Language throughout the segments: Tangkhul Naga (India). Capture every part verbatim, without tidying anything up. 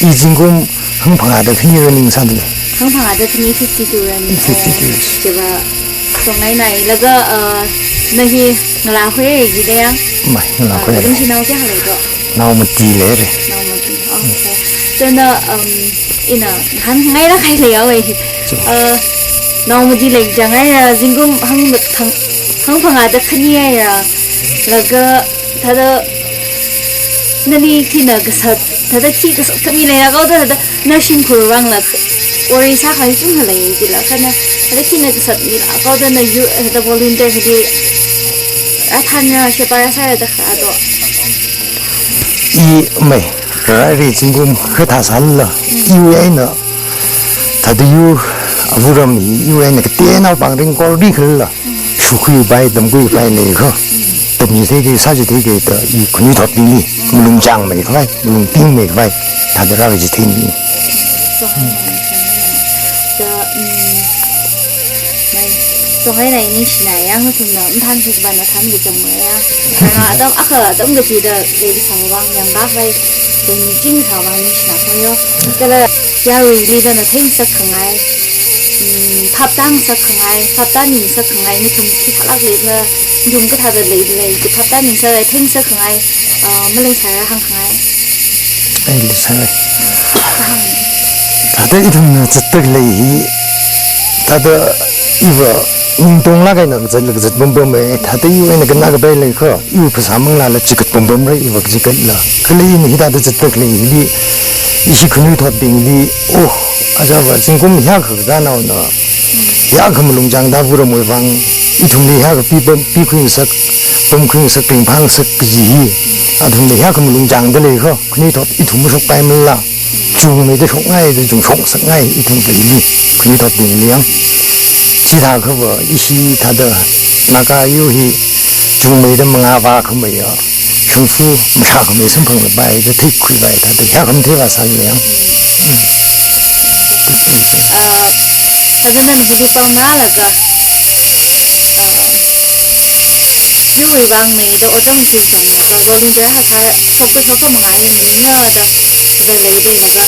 I zingkum hangphangāda khani running sāda lei. Hangphangāda khani fifty-two running. Fifty-two. Oh, chiva songai nai laga, uh, na hi ngalā khuirai jida ya? Mai, ngalā khuirai. Uh, zingkum shinao kayākha leiko? Nao mati leira. Nao mati. Okay. Chieina, um, ina hāngngaira kahai leiya wei. Chu. Uh, nao mati lei jang haira, zingkum hang, hang, hangphangāda khani haira. Laga thāda nali khina kasat, thāda khi kasat khami leira kaoda thāda na shimkhur vangla worry sākahai chungkha lei jila, kha na thāda khina kasat mila kaoda na yu, thāda volunteer hili rāthanra, sheba rāsāra da kha do. I mai, rāri zingkum kha thā sālala, iwui eina thāda yu, avuram hi iwui eina kateonao pāng ringkordi khalala, shukhuipai, tamkhuipai leikha, tamchitheiki, sāchitheiki da i khanuithotbingli malung chāngmeikhavai, malung pingmeikhavai thāda rākachitheimi. Songai nai, songai nai. Da, um, mai, songai nai, ningshina ya, nathumna mathān sākhavai na thān kacham ya. Kha atam, akha atam kachida leikasā vang, yangkhavai, leimiching kasā vang ningshina kho yo. Kala yaruili da na theingasak khangai, mm, phaptāngasak khangai, phaptāningasak khangai, nathum khi khalak leila, nathum kathāda leilei, phaptāningasak, theingasak khangai, ah, maleisāra hāngkhangai. Ai, leisāra. Thāda ithumna zatda khalei hi, thāda iva ningtonglāk eina kazat, kazat pampam e, thāda iwui eina kanā kapai leikha, iwui phasā manglāla chikat pampamra, iva kachikatla. Kala ina hithāda zatda khalei hili, ishi khanuithotbingli, oh, ajava zingkum hiyākha kanaona, hiyākha malung chāngda avuramwui vang, ithumli hiyākha pipam, pikhuingasak, pamkhuingasak, pingphāngasak kaji hi, athumli hiyākha malung chāngda leikha, khanuithot ithum mashokpaimala, chungmeida shokngaida chungshokngasakngai ithum khalili, khanuithotbingli yang. Chithākhava ishi thāda Naga yu hi chungmeida mangā vākhameiya, shongfa mashākhamei samphanglapai da theikhuipai thāda hiyākha matheivā sālala yang. Ah, thāda nana hili pamrālaga, ah, yuwui vang meida otram chingkang, ah, volunteer hākha, shokka shokka mangāli maningla da, da leidalei laga.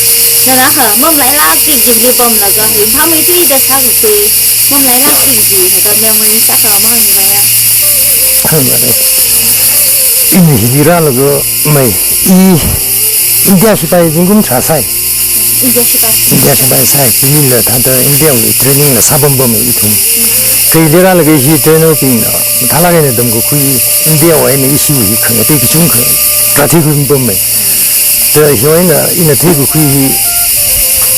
Nana kha mamalailākki hili pamlaga, ringphāmeithuida sākasei, mamalailākki hi thāda memory sākha mangāli maya. Khamare. Ina hili rālaga mai, i India shipai zingkum tharā sāi. India shipai. India shipai sāi. Chilila thāda India wui training la sāpampam e ithum. Kha hili rālaga hi trainer bingna mathālāk eina tamkakhui, India wui eina ishiwui hi khangatei kachungkha rātheikhui pampam e. Chi hiwui eina ina theikakhui hi,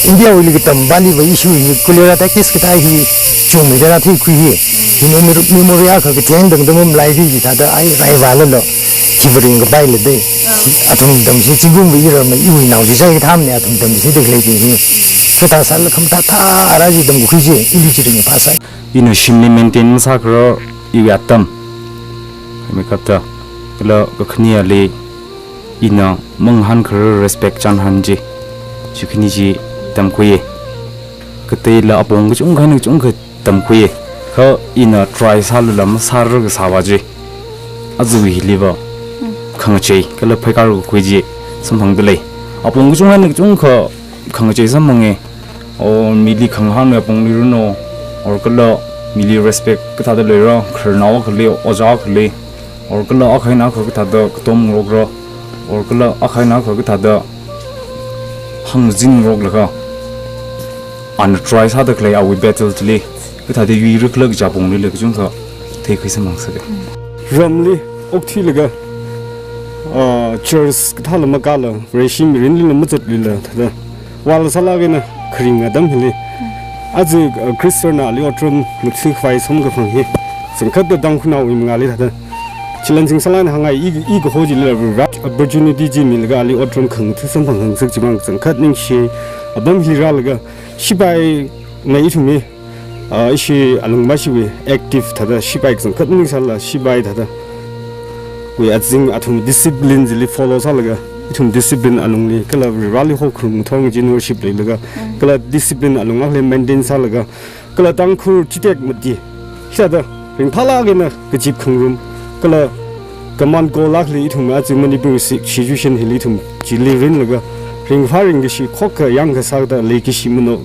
India wuili katam pāliva ishiwui hi cholera tactics kathā hi chungmeida rātheikhui hi. Hi memory, memory akha kacheng tangda mamalaiki kaji thāda ai raivālala, hiva ringkapaila dei. Ah. Athum tamchithei zingkumva ira mai iwui nao chi sai kathāmana, athum tamchithei da khaleibing hi. Kathā sālala khamathā thāda chi tamkakhui chi, ili chi ringphā sāi. Ina shimli maintain masākharar iwui atam. Khameikapta, kala kakhaneli ina mangahānkharar respect chānhān chi, chi khani chi tamkhuiya. Kateila apong kachungkha eina kachungkha tamkhuiya. Kha ina try sālala masārar kasāva chi, aja hiliva khangachei kala pheikar kakhui chi samphangda lei. Apong kachungkha eina kachungkha khangachei samphanga. Or mili khangahānwui apongli runo, or kala mili respect kathāda leira, khararnao akhali, ojā akhali, or kala akha eina akha kathāda katom ngarokra, or kala akha eina akha kathāda hāngzin ngaroklaga, ana try sāda khalei awui battle chili kathāda yuira khala kaja apongli le kachungkha theikhui samphang sāke. Ramli okthuilaga, ah, church kathāla makāla, Vareshi mirinlila mazatlila, thāda vāla sālāk eina kharing atam hili, aja, ah, Christian ali otram ngathakhavai samkaphang hi, changkhatta Tangkhulnaowui mangāli thāda challenging sālāk eina hāngngai. I, i kaho chilila opportunity chi milaga ali otram khangatha samphangkhangasak chivang changkhat ningshi. Apam hili rālaga, shipaina ithumwui, ah, ishi alung mashiwui active thāda shipai kachangkhat maningsālala, shipai thāda wui azing athum discipline chili follow sālaga, ithum discipline alungli, kala Vareli hokharum thong chin worship leilaga, kala discipline alung akha lei maintain sālaga, kala Tangkhul chitek mati, hithāda ringphālāk eina kazip khangarum, kala common goal akhali ithum aja Manipur si-, situation hili ithum chili rinlaga, Ringphā ringkashi, khokkha yangkha sāda leikashi mano,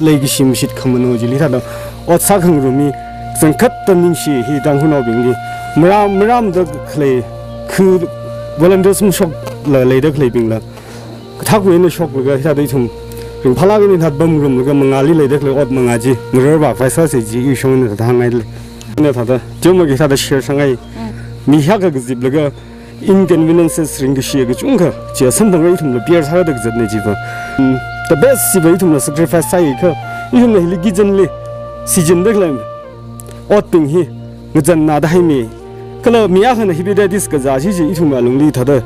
leikashi mashit khamano chili thāda ot sākhangarum hi, zangkhatta ningshi hi Tangkhulnaobingli. Maram, maramda khalei, khu volunteers mashokla leida khaleibingla kathākwui eina shoklaga, hithāda ithum ringphālāk eina thāda pamngarumlaga mangāli leida khalei ot mangā chi ngarar vākhavai sāsa chi ishongna thāda hāngngaile. Ina thāda, teomeikha thāda share sāngai. Mi hiyākha kaziplaga inconveniences ringkashi kachungkha chi samphanglaga ithumla bear sāda kazatna chiva. Mm, the best chiva ithumla sacrifice sāakha, ithumna hili kitchenli shichinda khalei otbing hi ngazanna da haimi. Kala mi akhana hepatitis kazā chi chi ithumwui alungli thāda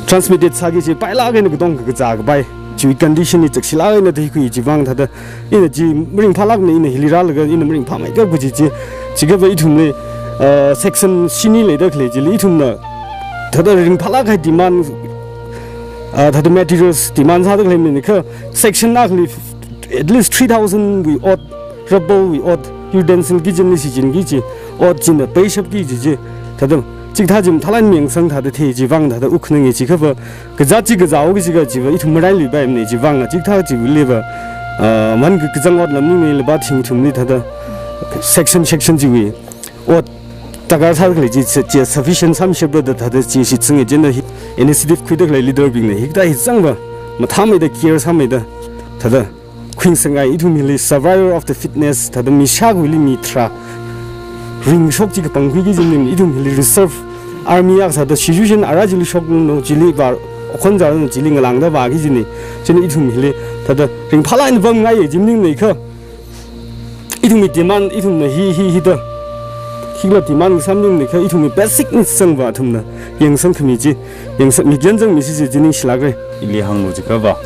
transmitted sāki kaji pailāk eina katongkha kazā kapai. Chiwui condition hi chakshilāk eina theikhui chiwui vang thāda ina chi maringphālākna ina hili rālaga ina maringphāmeikap kaji chi. Chikhava ithumli, uh, section shini leida khalei chili ithumna thāda ringphālāk kahai demand, uh, thāda materials demand sāda khaleimana kha section akhali at least three thousand wui ot, rubber wui ot, utensil kitchenli shichinki kaji ot china paishapki kaji chi. Thāda chikathā chi mathālāk eina yangsang thāda thei chiwui vang thāda wukkhanange. Chikhava kazāt chi kazāhaoki kaji kajiva ithum marailuipaimana chiwui vang chikathā chiliva, ah, man ka kazang ot lam ningnei laba thing ithumli thāda section section chiwui ot darkar sāda khalei chi, chi, chi sufficient sāmishapra da thāda chi shitsange. Chieina hi initiative khuida khalei leader bingna hikathā hi zangva mathāmeida care sāmeida thāda khuingasakngai. Ithum hili survival of the fittest, thāda mi shākhuili mi tharā ringshok chi kapangkhui kaji maningmana, ithum hili reserve army akha sāda situation ara chili shokngarum chili vā, okhon zāranu chili ngalāngda vāki kajina. Chieina ithum hili thāda ringphālāk eina pamngai kaji maningmana kha, ithumwui demand, ithumna hi, hi, hithāda khikhala demand sāmaningmana kha, ithumwui basic needs zangva ithumna yangsang khami chi, yangsang, mikyan zangmi chi chi chi ningshilākra. Ili hānglu jiakhava,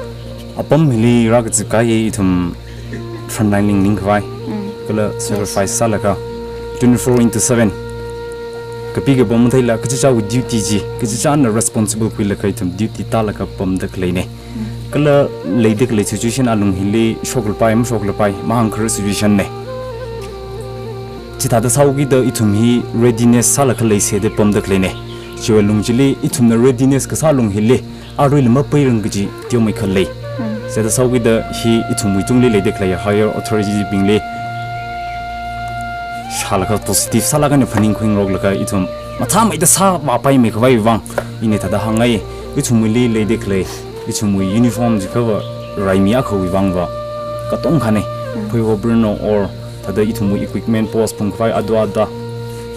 apam hili rākazip kahai ithum frontline li ningkhavai, kala sacrifice sālaga twenty-four into seven kapi kapam matheila kachichāwui duty chi, kachichāna responsible khuilaga ithum duty tālaga pamda khaleina. Kala leida khalei situation alung hili shoklapai, mashoklapai, mahāngkharar situation na. Chithāda sāhaokida ithum hi readiness sālaga leiseda pamda khaleina. Chiwui alung chili ithumna readiness kasā alung hili aruila mapeirang kaji teomeikha lei. Chithāda sāhaokida hi ithumwui tungli leida khalei higher authority bingli shālaga positive sālaga na phaningkhui ngaroklaga ithum mathāmeida sāvāpaimeikhavai vang ina thāda hāngngai. Ithumwuili leida khalei, ithumwui uniform jiakhava raimi akhawui vangva katongkhana. Phuiho bruno or thāda ithumwui equipment post phungkhavai adwa da,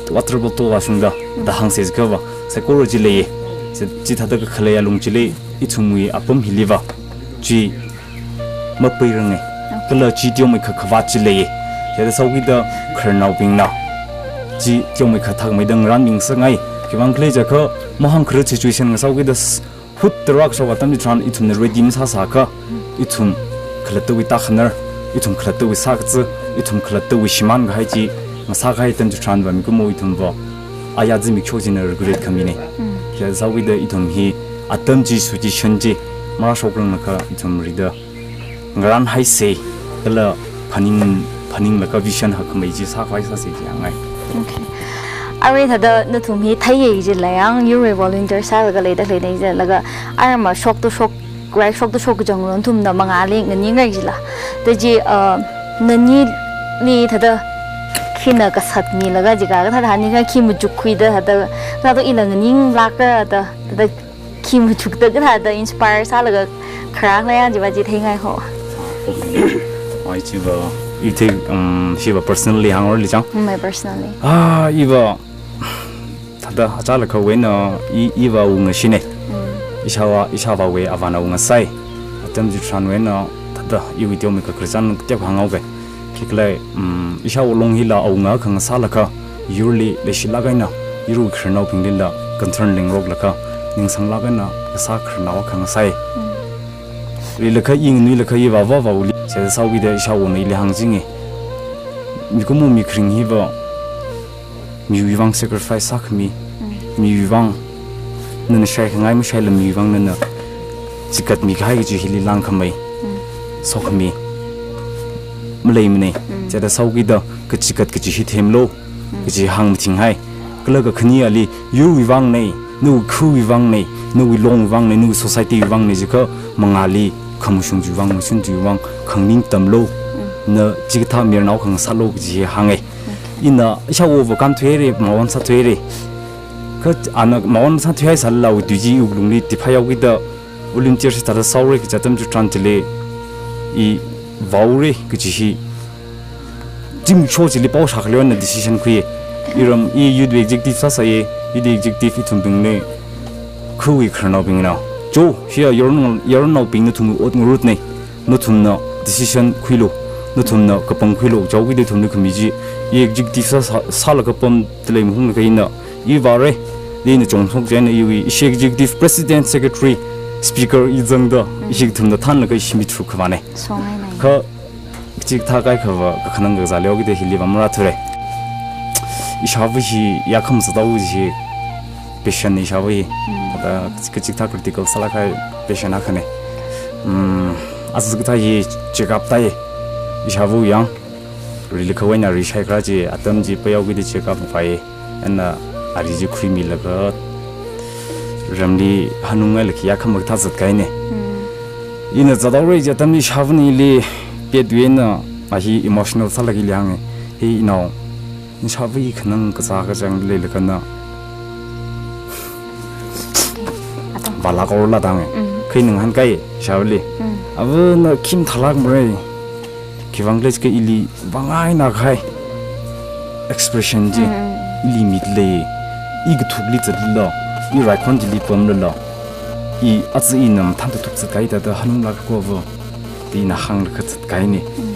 water bottle vāshungda, da hāngsa jiakhava saikora chi leiya. Chi, chithāda kakhalei alung chili ithumwui apam hiliva chi mapeiranga. Kala chi teomeikha khavāt chi leiya. Chithāda sāhaokida khararnaobingna chi teomeikha thakmeida ngarānmingasakngai. Khiwuivang khala jiakha mahāngkharar situation ngasāhaokida s-, hut tarākha shok atam chitharan ithumna ready masāsākha, ithum khalattawui tākhanar, ithum khalattawui sākazā, ithum khalattawui shimānkahai chi ngasākahai atam chitharanva mikumo ithumva aya zimiksho china regret khamina. Chithāda sāhaokida ithum hi atam chi situation chi marāshokranglakha ithum rida ngarānhaisa, kala phaning, phaninglaga vision hakkhamei chi sākhavai sāsa chi hāngngai. Okay. Arui thāda nathum hi theiya jilala yang, yurwui volunteer sālaga leida khaleina jilaga, arui mashokta shok, rai shokta shok kachang nathumna mangāli nganingrai jila. Thāda chi, uh, nanili thāda khina kasatmilaga jiakha, kathāda hānga khi machukkhuida thāda, nato ila nganinglākra da, thāda khi machukda kathāda inspire sālaga kharā khala yang chiva chi theingai ho. Oi chiva, i thei, um, chiva personally hāngra li chang? Mm, my personally. Ah, iva, thāda achālakhawui eina, i, iva wungashina. Ishāvā, ishāvāwui avāna wungasai. Atam chitharanwui eina, thāda iwui teomeikha khararchan teokha hānghaoga. Khikhalei, um, ishāwo long hila awunga akha ngasālaga, yurli leishilāk eina, yurwui khararnaobinglila concern leingaroklaga, ningsanglāk eina kasā khararnao akha ngasai. Leilakha i nganuilakha iva vāvāwuili, chithāda sāhaokida ishāwona ili hāngchinga. Mikumo mikharing hiva miwui vang sacrifice sākhami, miwui vang nana shaikhangai mashaila miwui vang nana chikatmikahai kaji hili langkhamei, sokhami maleimana. Chithāda sāhaokida kachikat kaji hi themlu kaji hāngmathinghai. Kala kakhane ali yurwui vangna, nawui khawui vangna, nawui longwui vangna, nawui society wui vangna jiakha mangāli khamashung chiwui vang, mashun chiwui vang, khanganing tamlu, na chikathā mayarnao khangasālu kaji hānga. Ina ishāwo va kānthuihaira, mawon sāthuihaira. Kha ana mawon sāthuihai sālala awui tui chi iwui lungli tiphai haokida volunteer sāda sāhaora kaji atam chitharan chili i vāhaora kaji hi zimiksho chili pao shākhaleowana decision khui. Iram i youth executive sāsāya, youth executive ithumbingna khawui khararnaobingna, cho, hiya yaron, yaronnaobing nathumwui ot ngarutna, nathumna decision khuilu, nathumna kapangkhuilu, chaokida ithumli khami chi, i executive sā, sā, sālaga pamda lei mahunglaga ina, i vāra, ina chongshok chieina iwui, ishi executive president, secretary, speaker i zangda, ishi kathumna thānlaga ishi mi tharuk khavāna. Songai nai. Kha, chikathā kaikha va kakhanang kazā leokida hili va marāthura. Ishāva hi yakham sātao chi patient ishāva hi. Mm. Kha, kachikathā critical sālāk kahai patient akhana. Mm, aja kathā hi check up tāi. Ishāva yang. Rilakha eina ri shaikharā chi, atam chi paihaokida check up vāi. Ana ari chi khuimilaga ramli hanungngailakha yakham kathā zatkahaina. Mm. Ina zathaora kaji atamli ishāvana ili petwui eina a hi emotional sālaga ili hānga. He inao, ishāva i khanang kazā kachāng leilakha na vālāk haorala da hānga. Mm. Kha ina ngahānkai ishāvali. Mm. Ava na khi mathālākmara. Khiwuivang khala jiakha ili vāngaina kahai expression chi, mm, ili midalei. I kathukli zatlala, i raikhon chili pamlala, i aja ina mathān tathuk zatkahai thāda hanunglāk haowa, da ina hānglaga zatkahaina. Mm.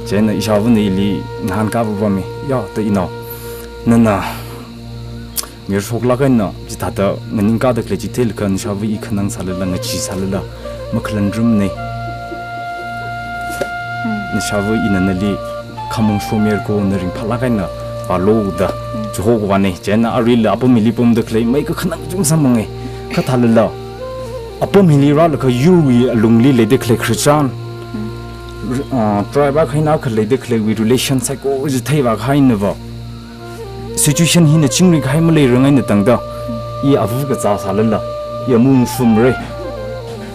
Chieina ishāvana ili ngahānkā papama, ya, da inao, nana mayar shoklāk eina chithāda nganingkāda khalei chi theilaga nashāva i khanang sālala, ngachee sālala, makhalanrumna. Mm. Nashāva ina nali khamong shomayar ko, na ringphālāk eina vālu da, mm, chiho kavāna. Chieina aruila apam hili pamda khalei mai kakhanang chungsamphanga. Kha thālala, apam hili rālaga yurwui alungli leida khalei Christian, mm, r-, ah, tribe akha eina akha leida khaleiwui relation saikora chi theivākahaina va. Situation hina chingri kahai maleiranga eina tangda, i ava kazā sālala, i amu mafumra.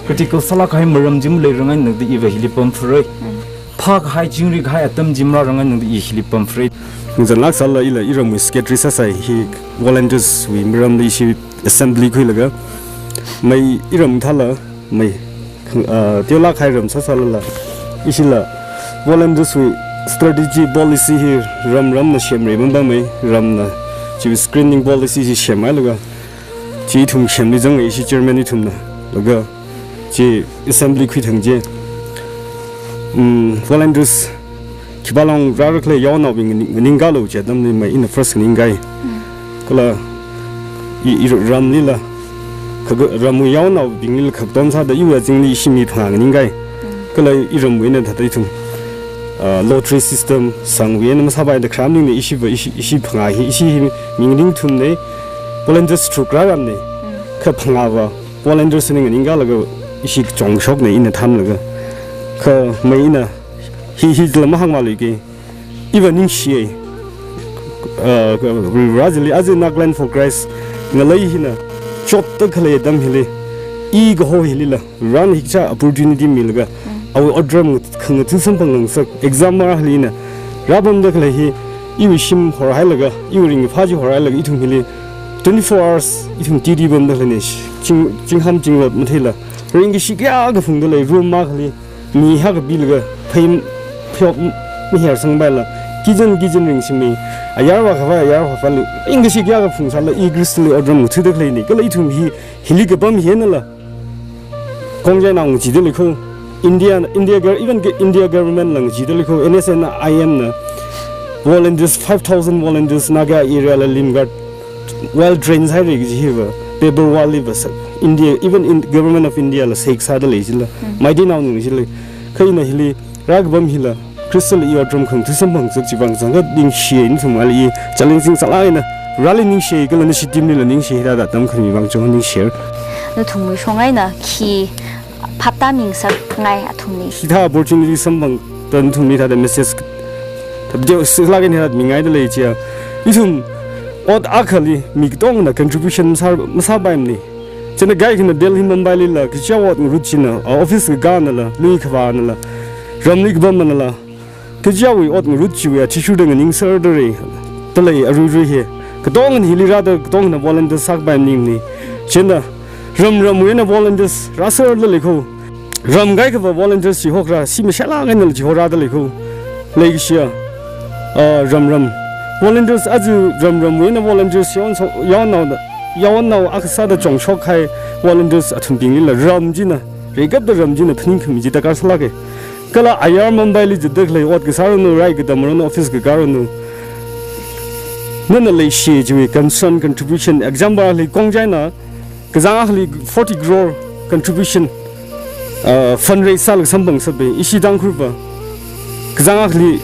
Critical sālāk kahai maram chi maleiranga eina tangda iva hili pamphara. Phākahai chingri kahai atam chi marāranga eina tangda i hili pamphara. Ningzanlāk sālala ila iramwui secretary sāsai hi volunteers wui maramli ishi assembly khuilaga, mai iram thāla, mai, ah, teolāk kahai ram sāsālala, ishila volunteers wui strategy policy hi ram ramna semra pampamai, ramna chi screening policy hi semhailaga, chi ithum semli zanga ishi chairman ithumna, laga chi assembly khuithang chi, mm, volunteers khipālong rāra khalei yaonaobing nganing-, nganingkālu kaji atamli mai ina first nganingkai. Mm. Kala i, i ramlila, kha, ramwui yaonaobinglila khakton sāda iwui azingli ishi mi phangā nganingkai. Mm. Kala iramwui eina thāda ithum, ah, lottery system sangwui eina masāpaida kharam ningna ishiva, ishi, ishi phangā hi, ishi hi mi nganingthumna, volunteers tharuk rāramna, mm, kha phangāva volunteers eina nganingkālaga ishi kachongshokna ina thānlaga. Kha mai ina hi, hi jila mahāngmāluiki. Iva ningshiya. Ah, kha, Vareli aja Nagaland for Christ ngalei hina chotda khalei atam hili, i kaho hilila, Varena hi kaja opportunity milaga, mm, awui otram khangatha samphang ngangasak, exam marāli ina, rāpamda khalei hi, iwui shim horhailaga, iwui ringkaphā chi horhailaga, ithum hili twenty-four hours ithum titi pamda khaleina, ching, chingham chingrot matheila, ringkashi kayākha phungda lei, room akhali mi haka pilaga, phei, phayok maher sangpaila, kichan kichan ringshimi, ayar vākhavai, ayar vākhavai, ringkashi kayākha phungsāla, i Khristali otram ngathada khaleina, kala ithum hi, hili kapam hinala, Khongjainao ngacheeda lei kho, India, India gov-, even ge-, India government la ngacheeda lei kho, N S N I M na volunteers, five thousand volunteers Naga area la limgat well trained sāhaira kaji hiva, paper wall li va sa, India, even in government of India la sek sāda lei jila, mm, maidinao nung jila, kha ina hili, rākapam hila, Khristali i otram khangatha samphang ngangasak chiwui vang zangkha ningshiya, ithum ali i challenging sālāk eina, Vareli ningshiya, kala nashi team lila ningshiya, hithāda atam khami vang chong ningshiya. Nathumwui shong eina khi phaptāmi ngasakngai athumli. Hithā opportunity samphangda nathumli thāda message thāda sālāk eina thāda mingaida lei chiya. Ithum ot akhali mi katongna contribution masā, masāpaimana. Chieina kaikhana Delhi, Mumbai lila kachichā ot ngarut china, a office kakānala, lui khavānala, ramli kapamnala, kachichāwui ot ngarut chiwui athishurda nganingserdalei, dalei aruirui hi. Katongana hili rāda, katongana volunteers sākapai maningmana. Chieina ramramwui eina volunteers rāserdalei kho. Ram kaikhava volunteers chihokra, si mashālāk einala chihorādalei kho. Leikashiya, ah, ramram volunteers aja ramramwui eina volunteers yaon so-, yaonnao da, yaonnao akha sāda chongshok kahai volunteers athumbinglila ram china, reikapta ram china phaningkhami chi darkar sālāka. Kala ayar Mumbai li zatdalei, ot kasā ranu, rai katam ranu, office kakā ranu, nana leishi chiwui concern, contribution, example li kong china, kazang akhali forty crore contribution, uh, fundraise sālaga samphang sāpai, ishi Tangkhul va kazang akhali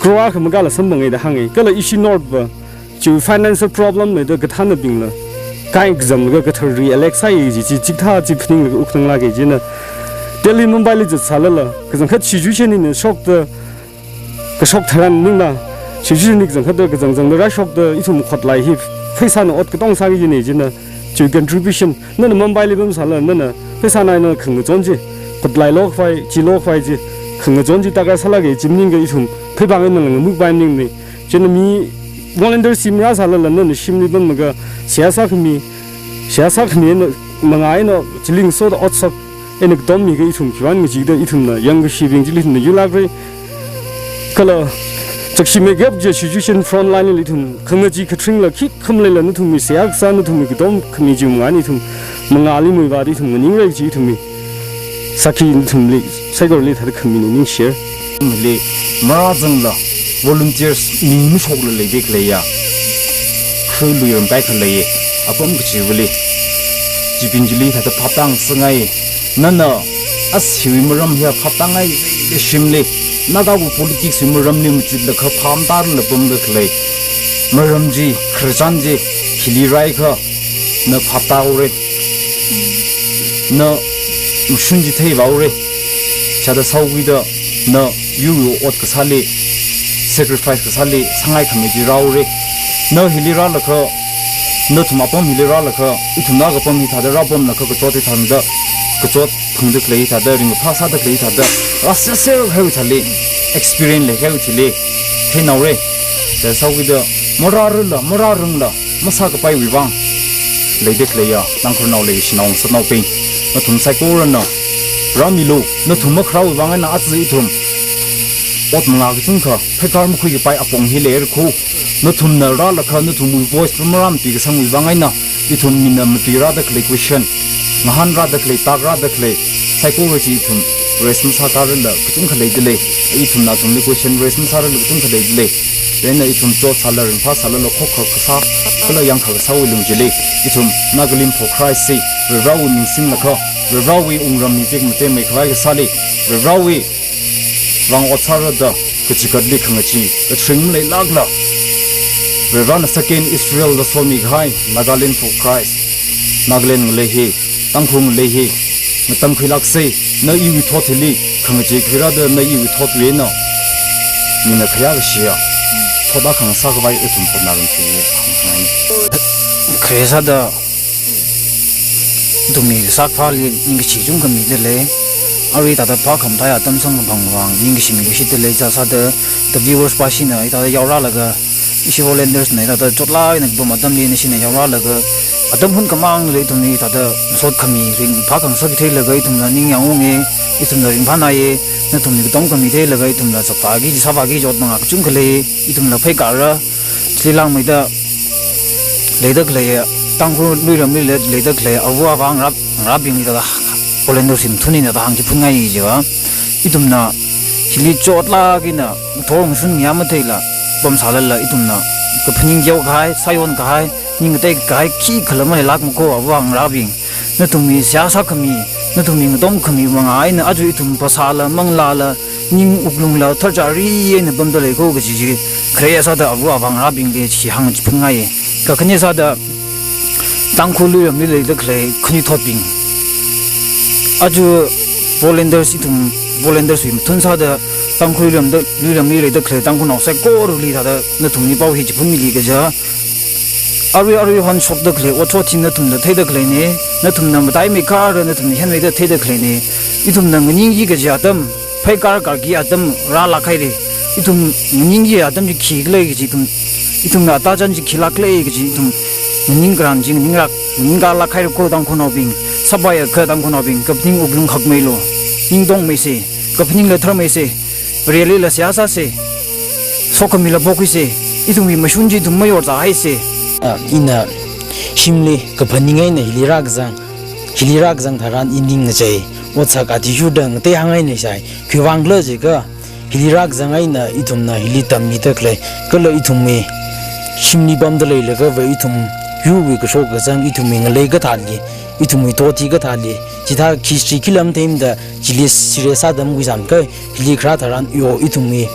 crore akha makāla samphangai da hānga. Kala ishi North va chiwui financial problem leida kathānabingla kai kazamlaga kathar re-elect sāya kaji chi chikathā chi phaninglaga wukkhanang lāka. Chieina Delhi, Mumbai li zatsālala, kachangkhat situation hina shokta, kashok tharan maningla, situation hi kachangkhatta kachangkhatta rāshokta, ithum khutlai hi pheisāna ot katong sāki kajina. Chieina chiwui contribution, nana Mumbai li pamsāla, nana pheisāna eina khangachon chi, khutlai lokhavai, chi lokhavai chi, khangachon chi darkar sālāka, chi maningakha ithum pheiphang einala ngamukpai maningmana. Chieina mi volunteer shim rāsālala, nana shimli pamlaga seihā sākhami, seihā sākhami eina mangā eina chili ngasoda otsak eina katom miakha ithum khiwuivang ngachida, ithumna yangkashibing chili ithumna yuilākra. Kala chakshi makeup chi situation front line li ithum khangachee kharingla khikha maleila nathumwui seihā kasā, nathumwui katom khami chi mangā eina ithum mangāli muivāda ithum nganingra kaji ithumwui sāki nathumli saikorali thāda khamina ningshiya. Mili marāzangla volunteers mi mashokla leida khaleiya, khaluiram kaikha leiya, apam kachivali. Chibing chili thāda phaptā ngasakngai. Nana ashiwui maram hiya phaptāngai, shimli Nagawui politics wui maramli machutlaga phaptālala pamda khalei maram chi, khararchan chi hili rāakha na phaptāhaora, na mashun chi theivāhaora. Chithāda sāhaokida na yurwui ot kasāli, sacrifice kasāli sāngaikhami chi rāhaora. Na hili rālaga, nathum apam hili rālaga, ithumna kapam hithāda rāpamlaga kachot hithāda, kachot phungda khalei hithāda, ringkaphā sāda khalei hithāda, rāserser kahaiwui thāli, experience leikahaiwui thili theināhaora. Chithāda sāhaokida marārala, marārangla masākapaiwui vang, leida khaleiya Tangkhulnao leikashinao ngasotnaobing, nathum saikorana rāmilu. Nathum makharāwui vang eina aja ithum ot mangā kachungkha pheikar makhuikapai apong hi leira kho. Nathumna rālaga nathumwui voice pamrāmatuikasangwui vang eina ithum mina matuirāda khalei question, ngahānrāda khalei, takrāda khalei, saikora chi ithum raise masākārala kachungkha leidalei. Ithumna athumli question raise masārala kachungkha leidalei. Chieina ithum chotsāla, ringphāsālala, khokkha kasā kala yangkha kasāwui lung chili ithum Nagalim for Christ chi Varivarāwui ming singlaga, Varivarāwui wungram mipik matei meikhavai kasāli, Varivarāwui vang ot sāra da kachikatli khangachee kathring maleilākla, Varivarāna second Israel da somikahai Nagaland for Christ, Nagaland ngalei hi, Tangkhul ngalei hi, ngatangkhuilāksa. Na iwui thot hili khangachee khuirāda na iwui thotwui eina mina khayā kashiya thot akha ngasākhavai ithum hotnārum chi hāngngai. Khare sāda ithumwui kasā kaphāli ningkashi kachungkha midalei. Arui thāda phākhamataiya atam samkaphang vang ningkashi mi kashidalei. Chithāsāda the viewers pāshina hithāda yaorālaga, ishi volunteers na hithāda chotlāk eina kapam atamli nashina yaorālaga, atam hunkhamangli ithumli hithāda masot khami, ringphā khangasak theilaga ithumla ningyāng unga, ithumla ringphānāya, nathumli katom khami theilaga ithumla chaptāki, chisāvāki, ot mangā kachungkha lei, ithumla pheikara, chili langmeida leida khalei, Tangkhul luiramli lei-, leida khalei āva āvā ngarā, ngarābingli thāda volunteers hi mathun eina thāda hāngchiphun ngai jiva. Ithumna hili chotlāk eina thor ngasun ngayā matheila pamsālala ithumna kaphaning teokahai, sāyonkahai, ning kateikahai khikhala maleilākmana kho āva āvā ngarābing. Nathumwui seihā sākhami, nathumwui ngatom khami mangā eina aja ithum phasāla, manglāla, ning wuklungla tharchari eina pamdalei kho kaji chi khare sāda āva āvā ngarābingli chi hāngchiphun ngai. Kakhane sāda Tangkhul luiramli leida khalei khanuithotbing, aja volunteers ithum, volunteers wui mathun sāda Tangkhul luiramda, luiramli leida khalei Tangkhulnao saikorali thāda nathumli pao hi chiphunmili kaja. arui arui hon shokda khalei otshot hi nathumna theida khaleina, nathumna mataimeikharda nathumna hianmeida theida khaleina. Ithumna nganingki kaji atam, pheikar karki atam rālāk haira. Ithum nganingki atam chi khikhala kaji ithum, ithumna atachan chi khilākhala kaji ithum nganing karan chi nganinglāk, nganingkalāk haira ko Tangkhulnaobing, sāpaiakha Tangkhulnaobing, kaphaning wuklung hakmeilu, ningtongmeisa, kaphaningla tharmeisa, Vareli la seihā sāsa, sokhamila pokhuisa, ithumwui mashun chi ithum mayorzā haisa. Ah, ina shimli kaphaning eina hili rākazang, hili rākazang tharan i ning ngachei, otsak athishurda ngatei hāngngaina sai. Khiwuivang khala jiakha, hili rākazang eina ithumna hili tammida khalei, kala ithumwui shimli pamda leilakha va ithum yurwui kashok kazang, ithumwui ngalei kathāli, ithumwui toti kathāli, chithā khi history khi lam theimada chili serious sāda makhuisang kha, hili kharā tharan yo ithumwui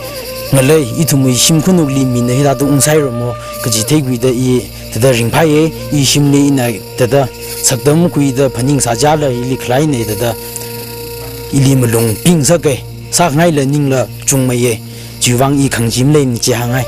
ngalei, ithumwui shimkhunukli mina hithāda ungsai ramo kaji theikhuida i thāda ringphāya. I shimli ina thāda sakda makhuida phaning sāchila hili khalei eina thāda ili malung ping sāka, sākhangaila ningla chungmeiya. Chiwuivang i khangachee maleimana chi hāngngai.